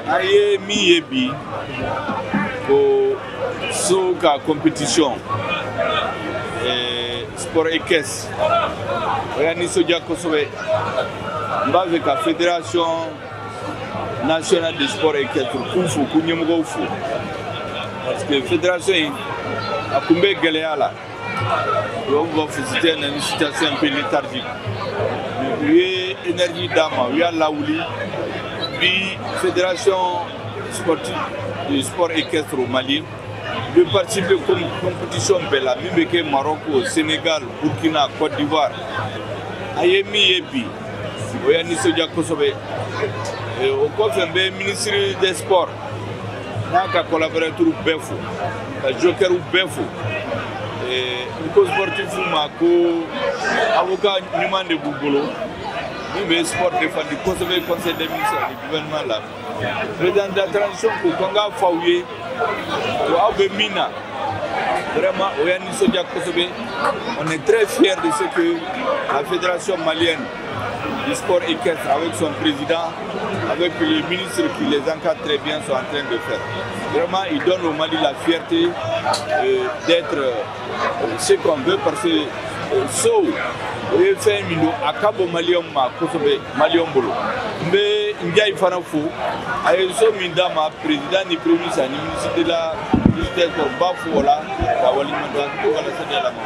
An ye min ye bi, ko so ka compétition sport équestre, o y'a nisɔndiya kosɛbɛ. N b'a fɛ ka Fédération nationale de sport équestre k'u fo, k'u ɲɛmɔgɔw fo, parce que fédération in, a kun bɛ gɛlɛya la. Tubabu b'a fɔ c'était une situation un peu léthargique, mais u ye énergie d'a ma, u y'a lawuli. Bi, fédération sportive de sport équestre au Mali bɛ participer comme compétition bɛɛ la min bɛ kɛ Maroc, Sénégal, Burkina, Côte d'Ivoire. A ye min ye bi, o y'a nisɔndiya kosɛbɛ. O kɔfɛ, n bɛ ministre des Sports n'a ka collaborateurs bɛɛ fo, ka jockeyw bɛɛ fo. N ko sportif ma ko avocat ɲuman de b'u bolo min bɛ sport défendu kosɛbɛ Conseil des ministres ani gouvernement la. Président de la transition ko ko n k'a fɔ aw ye ko aw bɛ min na, vraiment, o y'a nisɔndiya kosɛbɛ. On est très fiers de ce que la Fédération malienne du sport équestre, avec son président, avec les ministres qui les encadrent très bien, sont en train de faire. Vraiment, ils donnent au Mali la fierté d'être ce qu'on veut, parce que so o ye fɛn min don, a ka bon Maliyɛnw ma kosɛbɛ, Maliyɛnw bolo. N bɛ Njayi fana fo, a ye so min d'a ma, président ni premier ministre ani ministre de la ministère, n b'a fo o la ka waleɲuman dɔn. Ko kana se la ma.